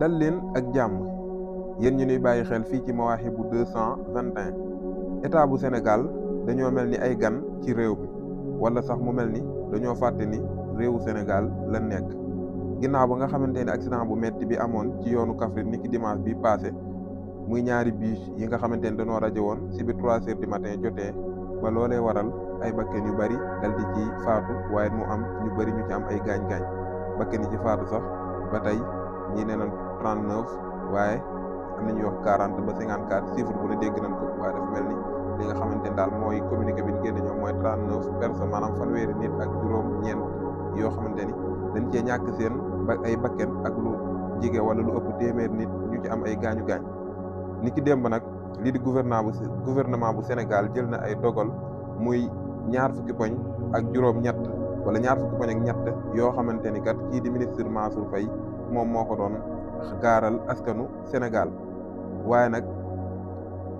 dal leen ak jàmm yéen ñu ñuy bàyyi xel fii ci Mawahibou 221 état bu Sénégal dañoo mel ni ay gan ci réew mi wala sax mu mel ni dañoo fàtte ni réewu Sénégal la nekk ginnaaw ba nga xamante ne accident bu metti bi amoon ci yoonu Kaffrine niki dimanche bi passé muy ñaari bus yi nga xamante ne dañoo rajo woon si bi 3 heures du matin jotee ba loolee waral ay bakken yu bari dal di ci faatu waaye mu am ñu bari ñu ci am ay gaañ-gaañ bakken yi ci faatu sax ba tey ñii nee nañ 39 waaye am na ñuy wax 40 ba 54 chiffre bu ne dégg nañ ko waaye dafa mel ni li nga xamante ne daal mooy communiqué bi ñu génne ñoom mooy 39 personnes maanaam fanweeri nit ak juróom-ñeent yoo xamante ni dañ cee ñàkk seen ay bakken ak lu jige wala lu ëpp téeméer nit ñu ci am ay gaañu-gaañ ni ki démb nag lii di gouvernement bu Sénégal jël na ay dogal muy ñaar fukki poñ ak juróom-ñett wala ñaar fukki poñ ak ñett yoo xamante ni kat kii di ministre Mansour Faye moom moo ko doon gaaral askanu Sénégal waaye nag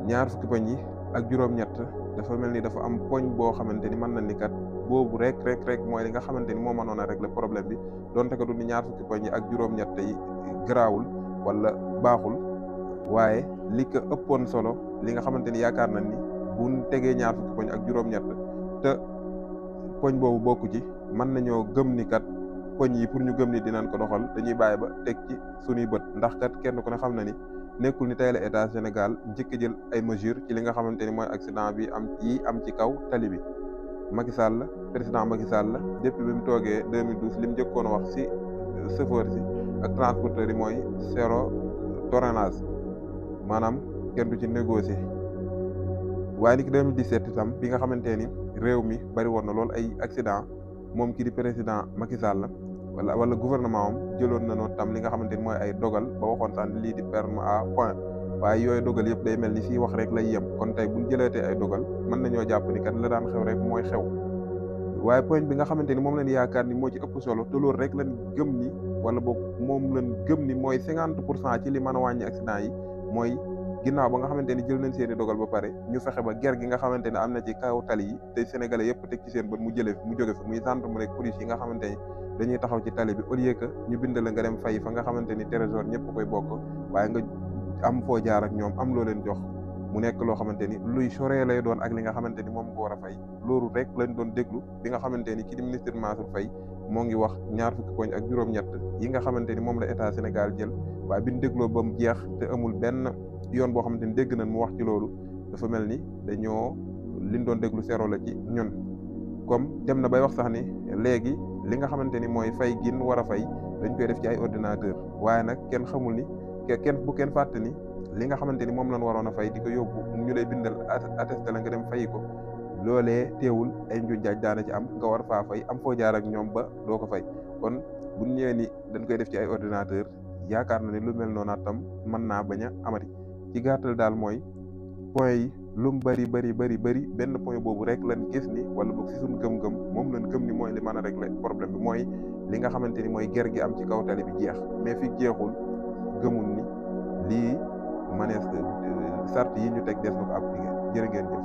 ñaar fukki poñ yi ak juróom-ñett dafa mel ni dafa am poñ boo xamante ni mën na ni kat boobu rek mooy li nga xamante ni moo mënoon a régler problème bi donte ko du ni ñaar fukki poñ yi ak juróom-ñett yi garaawul wala baaxul waaye li ko ëppoon solo li nga xamante ni yaakaar nañ ni bu tegee ñaar fukki poñ ak juróom-ñett te poñ boobu bokku ci mën nañoo gëm ni kat poñ yi pour ñu gëm ni dinañ ko doxal dañuy bàyyi ba teg ci suñuy bët ndax kat kenn ku ne xam na ni nekkul ni tey la état Sénégal njëkk jël ay mesures ci li nga xamante ni mooy accident bi am ci kaw tali bi Macky Sall président Macky Sall depuis bi mu toogee 2012 li mu njëkkoon wax si chauffeur si ak transporteurs yi mooy zéro tolérance maanaam kenn du ci négocier waaye ni ki 2017 itam bi nga xamante ni réew mi bari woon na lool ay accident moom kii di président Macky Sall wala gouvernement am jëloon na noonu tam li nga xamante ni mooy ay dogal ba waxoon sax lii di permis à point waaye yooyu dogal yëpp day mel ni fii wax rek lay yem kon tey buñ jëleetee ay dogal mën nañoo jàpp ni kat la daan xew rek mooy xew waaye point bi nga xamante ni moom lañ yaakaar ni moo ci ëpp solo te loolu rek lañ gëm ni wala boog moom lañ gëm ni mooy 50% ci li mën a wàññi accident yi mooy ginnaaw ba nga xamante ni jël nañ seeni dogal ba pare ñu fexe ba ger gi nga xamante ni am na ci kaw tali yi te sénégalais yëpp teg ci seen bët mu jóge fi muy gendarmerie rek police yi nga xamante ni dañuy taxaw ci tali bi au lieu que ñu bind la nga dem fay fa nga xamante ni trésor ñëpp koy bokk waaye nga am foo jaar ak ñoom am loo leen jox mu nekk loo xamante ni luy soree lay doon ak li nga xamante ni moom nga war a fay loolu rek lañ doon déglu bi nga xamante ni kii di ministre Mansour Faye moo ngi wax ñaar fukki poñ ak juróom-ñett yi nga xamante ni moom la état Sénégal jël waaye biñ dégloo ba mu jeex te amul benn yoon boo xamante ni dégg nañ mu wax ci loolu dafa mel ni dañoo liñ doon déglu zéro la ci ñun comme dem na bay wax sax ni léegi li nga xamante ni mooy fay gin war a fay dañ koy def ci ay ordinateur waaye nag kenn xamul ni kenn fàtte ni li nga xamante ni moom lañ waroon a fay di ko yóbbu ñu lay bindal attesté la nga dem fay ko loolee teewul ay njuñ jaaj daana ci am nga war faa fay am foo jaar ak ñoom ba doo ko fay kon bu ñëwee ni dañ koy def ci ay ordinateur yaakaar na ne lu mel noonu tam mën naa bañ a amati ci gàttal daal mooy point yi lu mu bari benn point boobu rek lañ gis ni wala boog si suñ gëm-gëm moom lañ gëm ni mooy li mën a régler problème bi mooy li nga xamante ni mooy ger gi am ci kaw tali bi jeex mais fi jeexul gëmul ni lii manees sart yi ñu teg des na ko appliqué jërë ngeen jëf